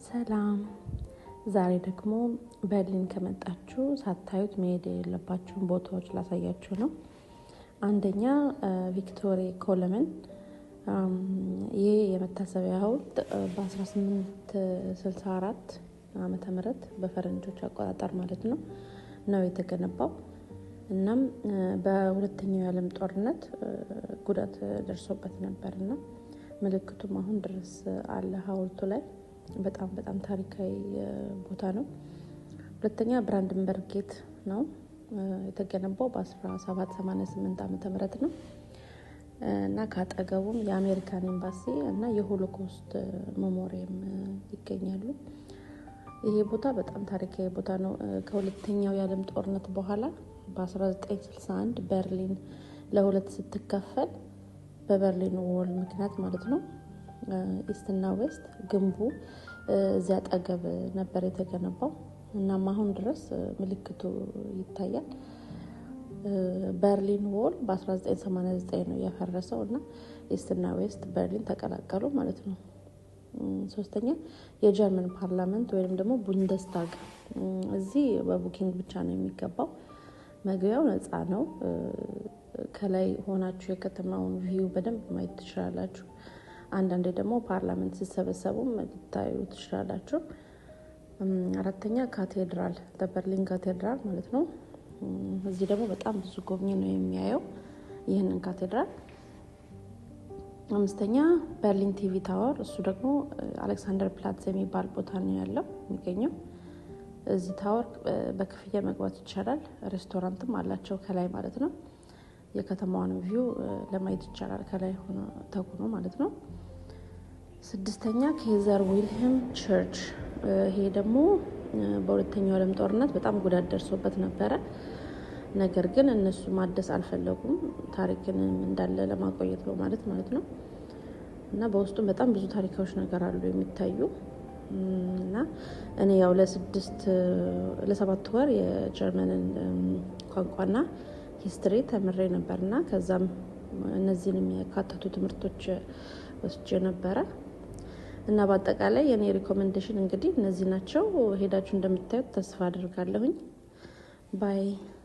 ሰላም። ዛሬ ደግሞ በርሊን ከመጣችሁ ሳታዩት መሄድ የሌለባችሁን ቦታዎች ላሳያችሁ ነው። አንደኛ ቪክቶሪ ኮለመን። ይህ የመታሰቢያ ሐውልት በ1864 ዓመተ ምህረት በፈረንጆች አቆጣጠር ማለት ነው ነው የተገነባው። እናም በሁለተኛው የዓለም ጦርነት ጉዳት ደርሶበት ነበር እና ምልክቱም አሁን ድረስ አለ ሐውልቱ ላይ። በጣም በጣም ታሪካዊ ቦታ ነው። ሁለተኛ ብራንደንበርግ Gate ነው። የተገነባው በ1788 ዓመተ ምህረት ነው እና ከአጠገቡም የአሜሪካን ኤምባሲ እና የሆሎኮስት memorial ይገኛሉ። ይሄ ቦታ በጣም ታሪካዊ ቦታ ነው። ከሁለተኛው የዓለም ጦርነት በኋላ በ1961 በርሊን ለሁለት ስትከፈል፣ በበርሊን Wall ምክንያት ማለት ነው፣ East እና West፣ ግንቡ እዚያ አጠገብ ነበር የተገነባው። እናም አሁን ድረስ ምልክቱ ይታያል። በርሊን Wall በ1989 ነው የፈረሰው እና East እና West በርሊን ተቀላቀሉ ማለት ነው። ሶስተኛ የጀርመን Parliament ወይም ደግሞ ቡንደስታግ። እዚህ በ booking ብቻ ነው የሚገባው። መግቢያው ነፃ ነው። ከላይ ሆናችሁ የከተማውን view በደንብ ማየት ትችላላችሁ። አንዳንዴ ደግሞ Parliament ሲሰበሰቡም ልታዩ ትችላላችሁ። አራተኛ ካቴድራል፣ በርሊን ካቴድራል ማለት ነው። እዚህ ደግሞ በጣም ብዙ ጎብኚ ነው የሚያየው ይህንን ካቴድራል። አምስተኛ በርሊን TV Tower፣ እሱ ደግሞ አሌክሳንደር ፕላትዝ የሚባል ቦታ ነው ያለው የሚገኘው። እዚህ tower በክፍያ መግባት ይቻላል። ሬስቶራንትም አላቸው ከላይ ማለት ነው። የከተማዋን view ለማየት ይቻላል ከላይ ሆኖ ተኩኖ ማለት ነው። ስድስተኛ ኬዘር ዊልሄም Church። ይሄ ደግሞ በሁለተኛው ዓለም ጦርነት በጣም ጉዳት ደርሶበት ነበረ። ነገር ግን እነሱ ማደስ አልፈለጉም፣ ታሪክን እንዳለ ለማቆየት በማለት ማለት ነው። እና በውስጡም በጣም ብዙ ታሪካዎች ነገር አሉ የሚታዩ። እና እኔ ያው ለ6 ለ7 ወር የጀርመንን ቋንቋና history ተምሬ ነበር እና ከዛም እነዚህን የሚያካትቱ ትምህርቶች ወስጄ ነበረ። እና በአጠቃላይ የኔ recommendation እንግዲህ እነዚህ ናቸው። ሄዳችሁ እንደምታዩት ተስፋ አድርጋለሁኝ። Bye.